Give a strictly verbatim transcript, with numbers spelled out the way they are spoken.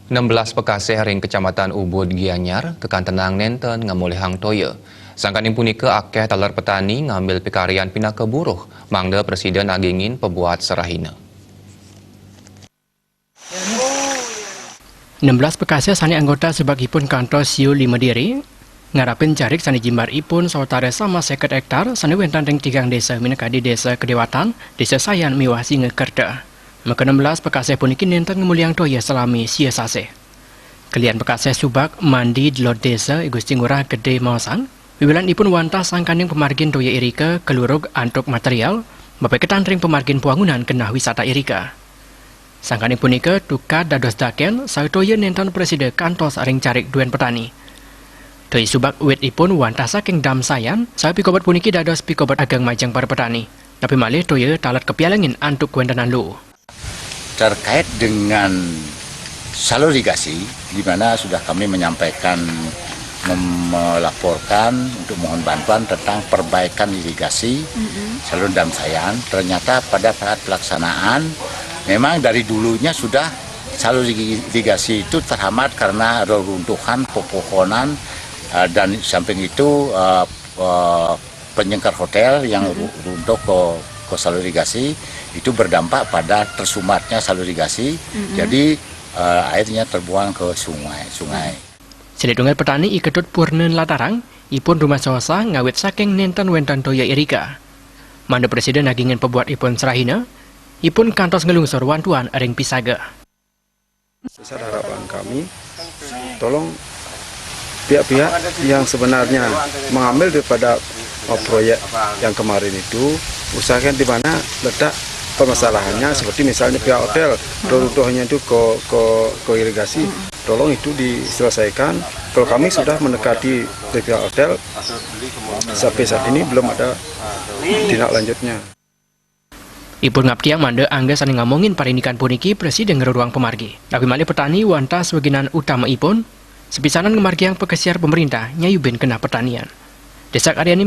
Enam belas Pekasih ring Kecamatan Ubud, Gianyar, kakantenang nenten ngamolihang toya. Sangkaning punika, akeh taler petani ngambil pikaryan pinaka buruh, mangda Presiden agingin pabuat serahina. Enam belas Pekasih sane anggota subagipun kantos siu lima diri, ngarapin carik sane jimbaripun sawatara sama seket hektar sane wenten ring tigang desa, minakadi Desa Kedewatan, Desa Sayan miwah Singakerta. Maka enam belas Pekasih puniki nenten ngamolihang toya salami sia sasih. Kelian Pekasih subag mandi delod desa, I Gusti Ngurah Gede maosang, wiwilan ipun wantah sangkaning pamargin toya irika kalurug antuk material, mapaiketan ring pamargin pawangunan genah wisata irika. Sangkaning punika tukad dados daken, saha toya nenten prasida kantos ring carik duen petani. Toya subag wit ipun wantah saking Dam Sayan, saha pikobet puniki dados pikobet ageng majeng para petani. Napi malih toya taler kapialangin antuk kawentenan luu. Terkait dengan salur irigasi, di mana sudah kami menyampaikan, mem-, melaporkan untuk mohon bantuan tentang perbaikan irigasi saluran Dam Sayan, ternyata pada saat pelaksanaan, memang dari dulunya sudah salur irigasi itu terhambat karena reruntuhan pepohonan, eh, dan samping itu, eh, eh, penyengkar hotel yang ru-, runtuh ke, ke salur irigasi, itu berdampak pada tersumbatnya salur irigasi. Jadi, eh, airnya terbuang ke sungai, sungai. Sane tunggal petani I Ketut Purna nlatarang, ipun rumasa sosa ngawit saking nenten wenten toya irika. Mangda Presiden agingin pabuat ipun serahina, ipun kantos nglungsur wantuan ring pisaga. Besar harapan kami, tolong pihak-pihak yang sebenarnya mengambil daripada, uh, proyek yang kemarin itu, usahakan di mana letak permasalahannya, seperti misalnya pihak hotel, runtuhnya itu ke, ke, ke irigasi, tolong itu diselesaikan. Kalau kami sudah mendekati dari pihak hotel, sampai saat ini belum ada tindak lanjutnya. Ipun ngaptiang mangda angga sane ngamongin parindikan puniki prasida ngruruang pamargi. Napi malih petani wantah swaginan utamaipun, sapisanan ngamargiang pakesiar pamarintah nyayubin genah pertanian. Desa Karyani